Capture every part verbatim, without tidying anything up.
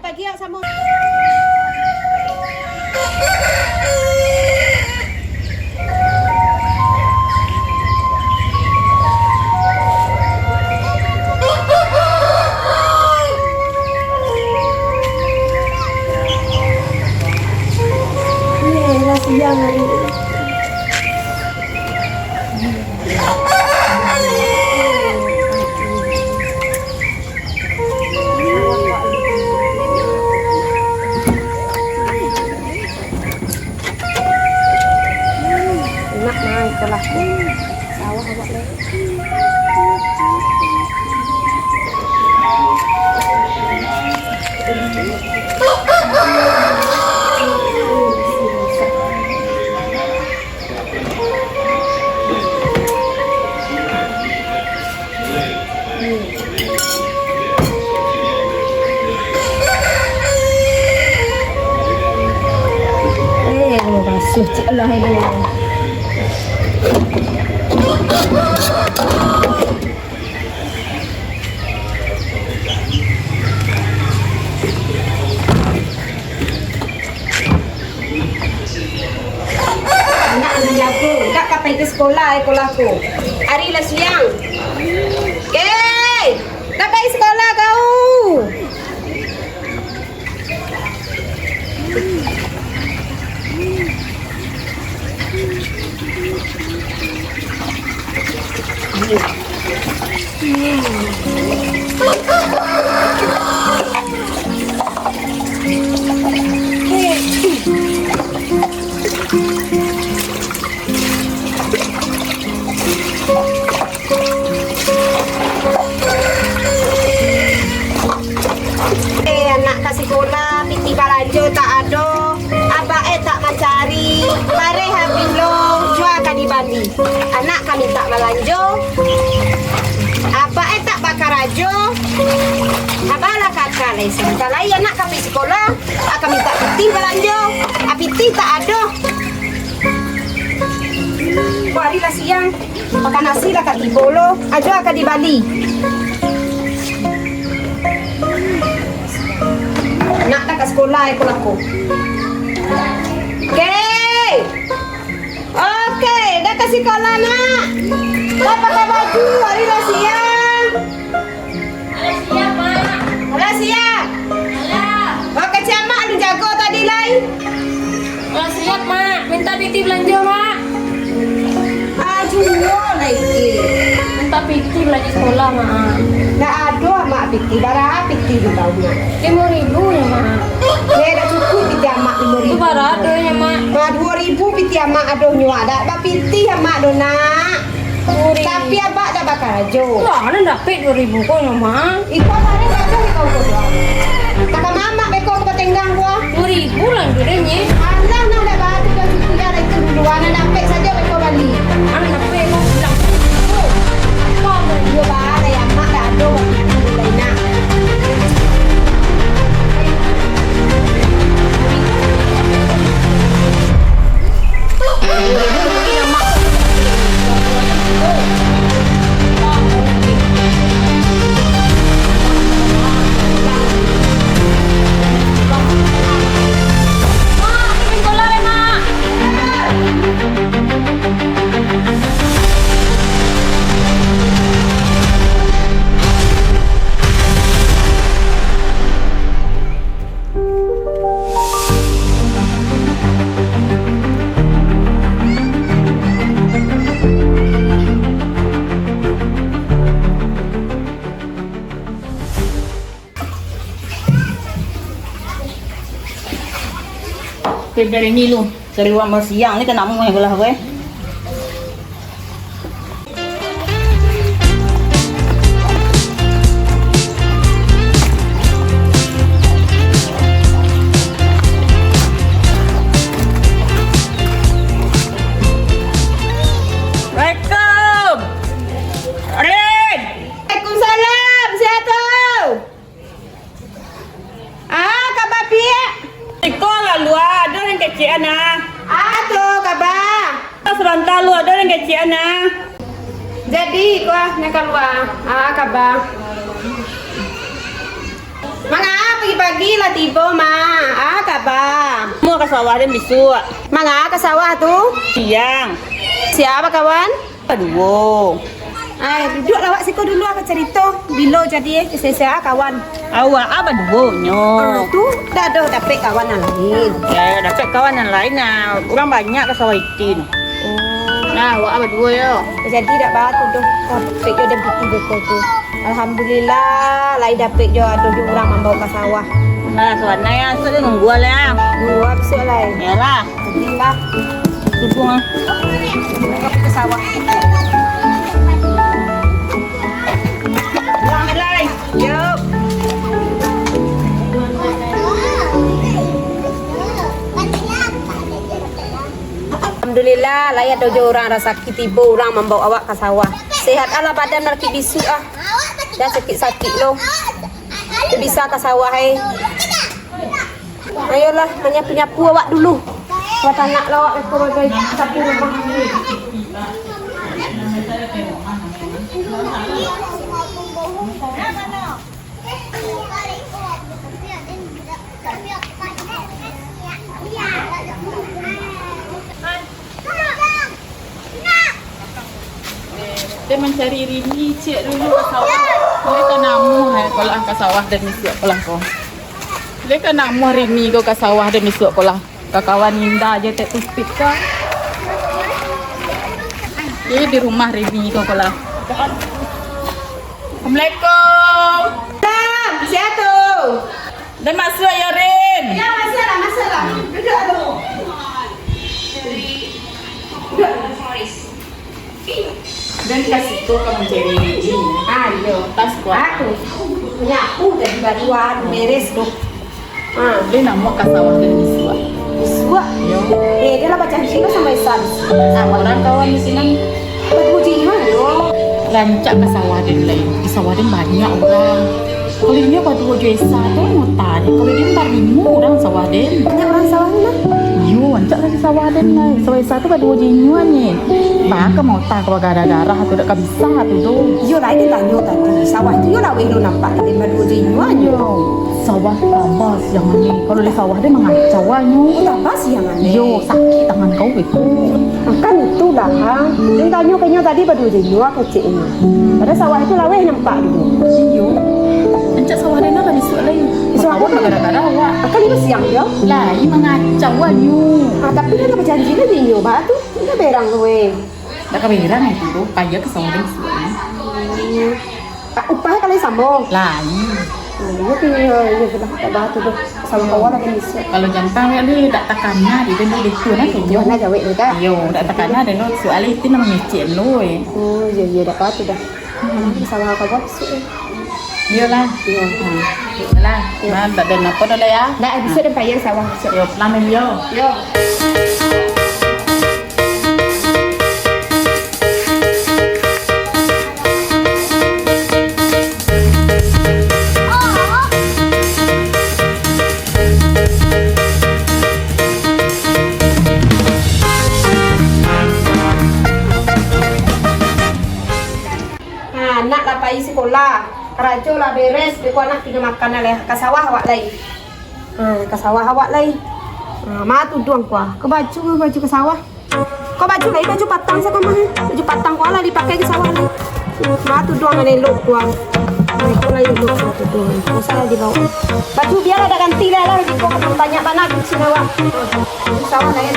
Pagi awak samo. Eh, lah siang hari. Enak mah itulah. Sawah awak lai. Eh, basuh cik lah ini. Anak urang jago, indak ka pai ka sikolah, eh, sikolah ko. Ari lah siang. Kei, ka pai sikolah kau. Eh, anak ka sikolah, pitih balanjo tak ado, abak eh tak mancari, bareh abih lo, jua ka dibali. Anak ka mintak balanjo, abak eh tak bakarajo, abak lah kakak lai. Sabanta lai anak ka pai sikolah, ka mintak pitih balanjo, ah, pitih tak ado. Ko ari lah siang. Makan nasi lah ka tibo lo, ajo ka dibali. Nak dah ka sikolah, eh, ko lako. Oke. Oke, dah ka sikolah, nak. Dah pakai baju, ari lah siang. Alah siap, Mak. Alah siap. Alah. Wah, kecek amak alun jago tadi lai. Alah siap, Mak. Minta pitih balanjo, Mak. Ajuo lai, Ki. Minta pitih balanjo sikolah, Mak. Ndak ado, Mak, pitih. Bara pitih tu tau, Mak? Limo ribu nyo, Mak. Eh, dah cukuik pitih amak limo ribu. Tu bara adonyo, Mak? Nah, duo ribu pitih amak adonyo, dak bapitih amak doh, nak. Duo ribu. Tapi abak dak bakarajo. Lah, nan dapek duo ribu ko nyo, Mak. Iko barang dak ado iko ko, Dok. Takah mamak beko ko batenggang ko, ah. Duo ribu lah, duo ribu nyo. Alah, nah, dak batu dah cukuik dah itu dulu. Anak dapek sajo beko bali. Anak dapek ko bilang. Ko bali yo, Bang, lah, ya, Mak, dak ado waktu itu, nak. Februari ni lu, sariwang masiang ni kena muai bolah gue. Assalamualaikum. Rin. Waalaikumsalam. Siapa tu? Ah, kaba, Piak? Iko lah lua, ado nan kecek, nah. Ah, tu, kaba. Sabanta lu, ado nan kecek, nah. Jadi, iko, ah, nan kalua. Ah, kaba. Manga, pagi-pagi, Lah tibo, Mak. Ah, kaba. Mau ka sawah den bisuak. Manga ka sawah tu? Siang. Sia kawan? Baduo. Ai, duduaklah awak siko dulu, ah, bacarito. Bilo jadi, eh, sia-sia kawan. Awak, ah, baduo nyo. Ah, tu, dah doh dapek kawan nan lain. Eh, dapek kawan nan lain, nah. Urang banyak ka sawah itin. Oh. Nah, awak, ah, baduo yo. Jadi dak baa tu doh. Dapek jo den piti beko tu. Alhamdulillah, lai dapek jo ado jo urang mambao ka sawah. Nah, sabananyo, asuak den nunggu lah. Nunggu bisuak lai. Iyolah. Jadilah. Dukung ah. Ka sawah. Pulang lai. Yo. Alhamdulillah, lai ado jo urang rasaki tibo, urang mambao awak ka sawah. Sehat alah badan, maraki bisuak ah. Dah sakik-sakik lo. Tu bisa ka sawah, eh. Ayolah, manyapu-nyapu awak dulu. Buat anak lo awak, ko bagai sapu rumah. Den mancari Rini ciek dulu ka sawah. Lai ka namuah, eh, kolah ka sawah den bisuak kolah ko. Lai ka namuah Rini ko ka sawah den bisuak kolah. Ka kawan Indah je tek tutup ka. Eh, di rumah Rini ko kolah. Assalamualaikum. Salam, sia tu? Den masuak yo, Rin. Yo, masuaklah, masuaklah. Duduak dulu. Duduak. Den ka siko ka mancari Rini. Ah, iyo. Tas kuat. Aku. Nyapu tadi baru, ah, beres tu. Ah. Den namuah ka sawah den bisuak. Bisuak? Yo. Eh, den lah bajanji lo samo Esa. Samo urang kawan di sinan. Baduo jinyo yo. Rancak ka sawah den lai. Di sawah den banyak urang. Kalau inyo baduo jo Esa tu, mota den. Kalau den barimo urang sawah den. Banyak urang sawah den lah. Iyo, rancak lah di sawah den lai. Sawah Esa tu baduo jinyo ni. Baa ka mota ka bagarah-garah tu, dak ka bisa tu doh. Iyo lai, den tanyo tadi. Sawah tu yo laweh lo nampak tadi baduo jinyo nyo. Sawah tabas yang ane. Kalau di sawah den mangacau nyo. Oh, tabas yang ane. Yo, sakik tangan kau beko. Kan itulah, ha. Den tanyo ka inyo tadi baduo jinyo kecek inyo. Padahal sawah itu laweh nampak dulu. Iyo. Rancak sawah den lah bisuak lai. Bisuak apa? Gara-gara awak. Kan inyo siang yo. Lai mangacau nyo. Ah, tapi kan ado bajanji lah jo inyo, baa tu. Indak berang tu, weh. Dak ka berang itu tu, kaya ka sawah den bisuak ni. Hmm. Tak upah kalau samo. Lain. Hmm, iyo tu, iyo, iyo, sudah, tak baa tu doh. Samo kawan lah den bisuak. Kalau jantang wek ni dak takana di den tu, itu nah tu. Iyo, nah jawek ni, Kak. Iyo, dak takana den tu, soalnya itu nama ngecek lo, eh. Oh, iyo, iyo, dak baa tu dah. Hmm. Sawah ka bisuak, eh. Iyolah. Iyo. Hmm. Iyolah. Iyo. Nah, dak ado napa doh lah ya. Dak, bisuak den payah sawah bisuak. Yo, pulang den yo. Yo. Ha, anak lah pai sikolah, karajo lah beres, beko anak pindah makan lah, ka sawah awak lai. Ha, ka sawah awak lai. Ha, ma tuduang kuah, ka baju, baju ka sawah. Ko baju lai, baju patang sakamah. Baju patang ko lah dipakai ka sawah lai. Ma tuduang nan elok ko ah. Iko lah elok ko tuduang. Masa lah dibawa. Baju bialah dah ganti lah lah. Iko banyak bana kunci awak. Ka sawah lai.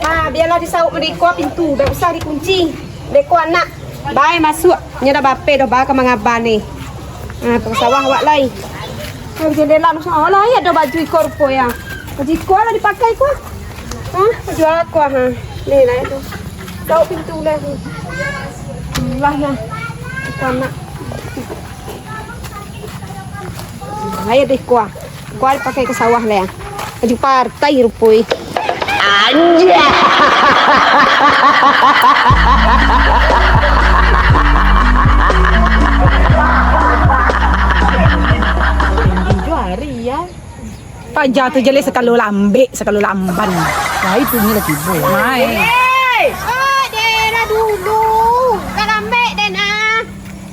Ha, bialah disauk madeko pintu, dak usah dikunci. Deko anak, bae masuak. Nyo dah bape doh, ba ka mangaba ni. Ha, ka sawah awak lai. Ha, jendela langsung awak lai, ado baju iko rupo ya. Baju iko lah dipakai ko. Ha, baju awak ko, ha. Ni lah itu. Sauk pintu lah. Lah, lah. Iko anak. Ayo deh, kuah. Kuah pakai ka sawah lah ya. Baju partai rupo, eh. Anjay. Tujuh hari ya. Paja tu jaleh sakalo lambek, sakalo lamban. Nah, itu ni lah tibo. Mai. Hei! Oh, daerah dulu. Ka lambek den ah.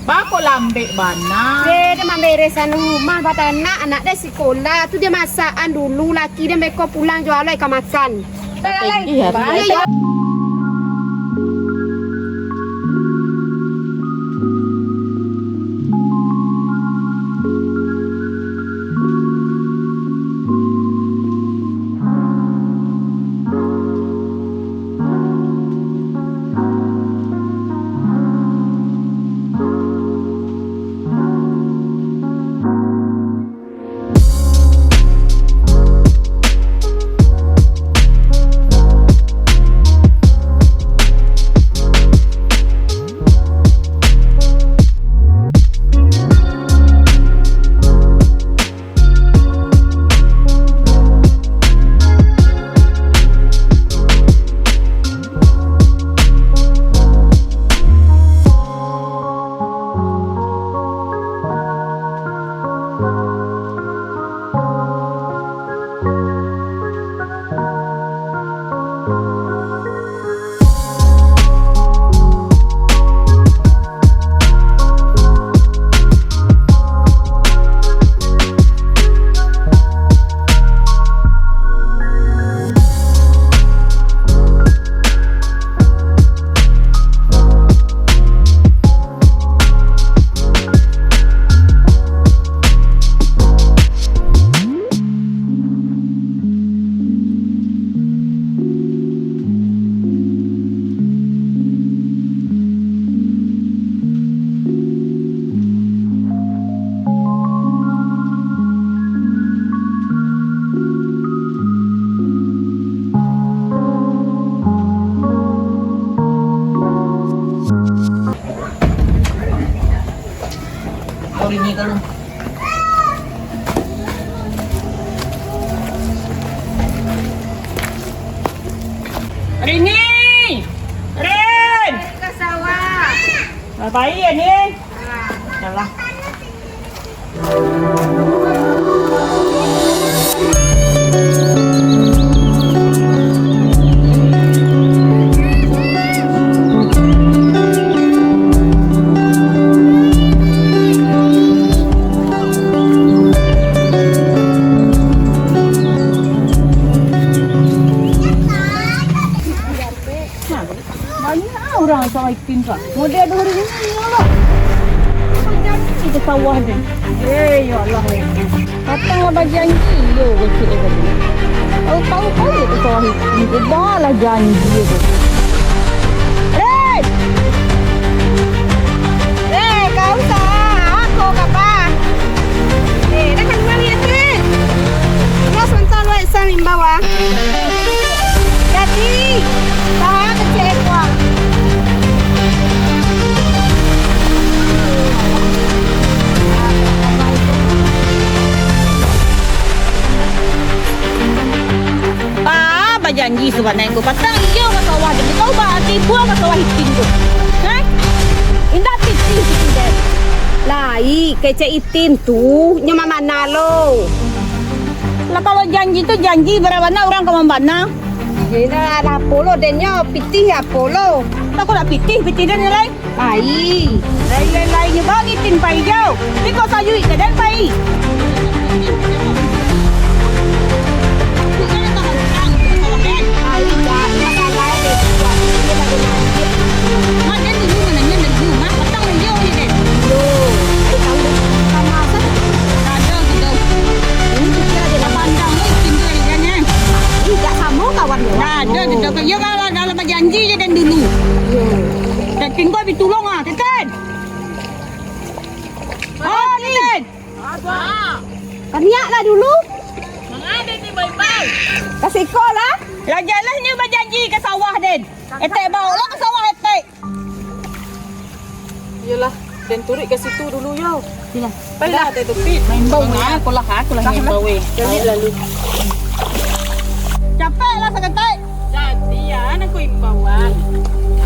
Bako lambek bana. Eh, dia mamberesan rumah, batanak, anak dia sikolah. Tu dia masakan dulu, laki dia beko pulang jo alai ka makan. Iyo, iyo. Rini! Rin! Ka sawah. Ngapain ya, Nin? Yalah. Banyak ah urang sawah itin tu. Model baru ni lah. Janji ka sawah tu. Eh, ya Allah. Patang lah bajanji, yo, kecil tadi. Tahu-tahu kau ka sawah itin tu. Dah lah janji tu. Hei! Hei, kau sah. Aku kapah. Eh, dah kalua ni, Aceh. Dah sontak lu, Iksan, imbau, ah. Jadi, tahan kecek kuah. Ah, bajanji sabananyo ko patang iyo ka sawah, jadi kau ba-, tibo ka sawah itin ko. Hah? Indak pitih pitih den. Lai, kecek itin tu, nyo mamana lo. Lah, kalau janji tu janji, bara bana urang ka mambana. Iyo, lah, apo lo, den nyo pitih apo lo? Lah, kok nak pitih, pitih den lai? Lai. Lai, lai, lai, nyo bang itin pai jo. Ni kok sayuik ka den pai. Ado tu, dah. Iyo, kalau, kalau bajanji jo den dulu. Teten ko bi tulung ah, Teten. Oh, Teten. Kaniak lah dulu. Mangade ni, Bai-bai? Ka siko lah. Lah jaleh nyo bajanji ka sawah den. Etek baok lo ka sawah etek. Iyolah, den turuik ka situ dulu yo. Iyolah. Pailah. Dah, Teh Tupit. Maimbau, ah, aku lah, aku lah maimbau, weh. Caliak lalu. Capeklah saketek. Jadi, ah, nak ku imbauan.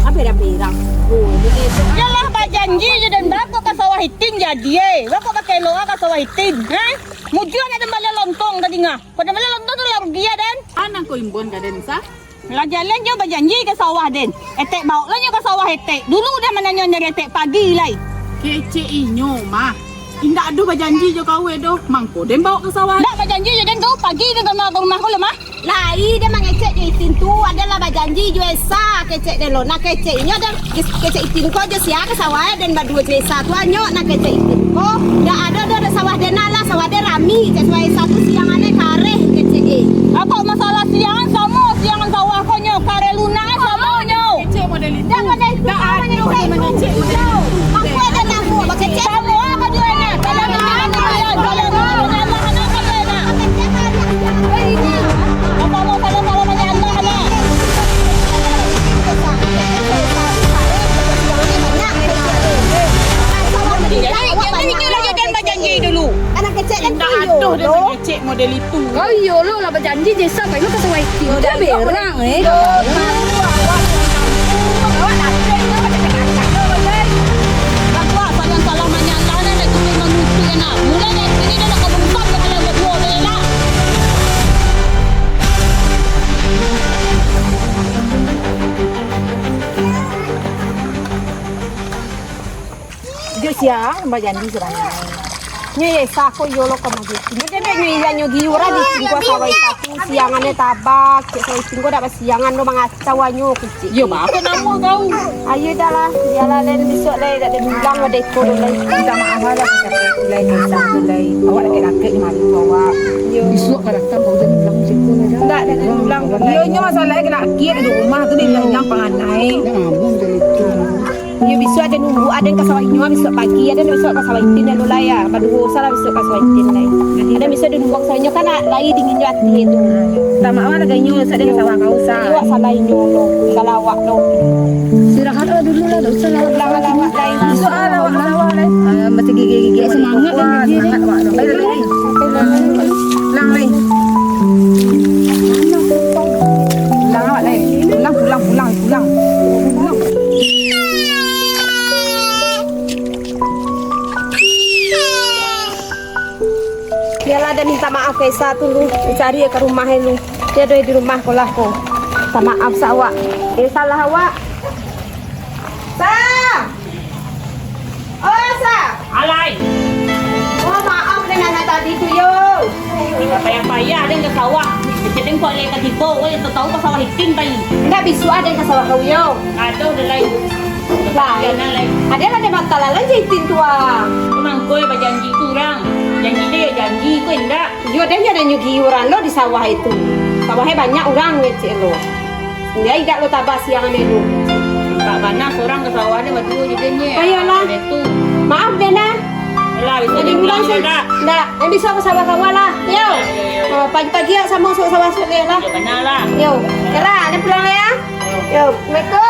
Apa dah bilang? Oh, ini dia. Iyolah, bajanji jo den, bako ka sawah itin jadi, eh. Bako bakeh loa ka sawah itin, ha? Mujua nak den bali lontong tadi ngah. Kok den bali lontong tu lah rugi ya, Den. Anak ko imbon ka den, Sa? Lah jaleh nyo bajanji ka sawah den. Etek baok lah nyo ka sawah etek. Dulu den mananyo dari etek pagi lai. Kecek inyo mah. Indak ado bajanji jo kau, Edo. Mangko den baok ka sawah. Ndak bajanji jo den tu. Pagi den ka rumah, ka rumah ko lah mah. Lai den mangecek jo Itin tu, aden lah bajanji jo Esa, kecek den lo. Nah, kecek inyo den, kecek Itin ko jo sia ka sawah den baduo jo Esa tu anyo, nah, kecek Itin ko. Ndak ado doh, ado sawah den lah, sawah den rami, cek sawah Esa tu siangan e kareh, kecek e. Apo masalah siangan samo, siangan sawah ko nyo kareh lunak e samo nyo. Kecek model itu. Ndak model itu, ndak ado mangecek model itu. Mangko den namo, bakecek. Samo, apo tu enak? Kalau enak, enak, enak. Kalau enak, enak, enak. Jadi, jadi inyo lah jo den bajanji dulu. Indak ado den mangecek model itu. Kau iyo lo lah bajanji jo Esa, kau ino ka sawah Itin. Dah berang, eh. Jo sia bajanji sudah. Nyo Esa ko iyo lo ka majelis. Nyo dek nyo iya nyo giura di tingkua sawah Esa tu. Siangan e tabak, cek sawah Itin ko dak basiangan do mangacau anyo kecek. Iyo, baa namo kau? Ayo dah lah, bialah lain bisuak lai, dak ado ulang ado iko do lai. Minta maaf lah, kecek tu lai, Esa tu lai. Awak dakek-dakek di mari tu awak. Iyo. Bisuak ka datang kau jan ulang ceko lah dah. Dak, dak ado ulang. Iyo, nyo masalah e kena akia di rumah tu, di dalam panganai. Dah ngabung jadi tu. Iyo, bisuak aden nunggu, aden ka sawah inyo, bisuak pagi, aden bisuak ka sawah Itin dulu lah ya. Baduo sa lah bisuak ka sawah Itin lai. Aden bisuak di nunggu ka sawah inyo, kan lai dingin jo ati tu. Tama awak lah inyo, bisuak aden ka sawah kau sa. Iyo, salah inyo lo, salah awak lo. Istirahat lah dulu lah, dak usah lah. Ulang lah awak lai. Bisuak lah awak ka sawah lai. Ah, masih gigi-gigi. Semangat lah, gigi. Semangat awak tu. Ayo, lai. Ulang lai. Ulang awak lai. Ulang, ulang, ulang, ulang. Ulang. Bialah, den minta maaf ka Esa tu lu, dicari ka rumah e lu. Dak ado di rumah ko lah ko. Minta maaf sa awak. Eh, salah awak. Sa! Oh, Sa! Alai! Oh, maaf den anak tadi tu yo. Payah-payah den ka sawah. Kecek den ko alai ka tibo, weh, tau-tau ka sawah Itin pai. Indak, bisuak aden ka sawah kau yo. Ado den lai. Lai. Ado lah den matalalan jo Itin tu ah. Mangko bajanji tu urang. Janji tu yo janji, ko indak. Iyo, den nyo, den nyo giuran lo di sawah itu. Sawah e banyak urang kecek lo. Yo, indak lo tabasiangan e lo. Nampak bana surang ka sawah ni, baduo jo den nyo. Ayolah. Ado tu. Maaf den nah. Alah, bisa. Jadi diulang ulang se-, ndak? Ndak. Nan bisa ka sawah-sawah lah. Yo. Yo, yo, yo. Ah, pagi-pagi awak samo masuak sawah sudah lah. Yo, bana lah. Yo. Yalah, den pulang lah ya. Yo. Yo, Assalamualaikum.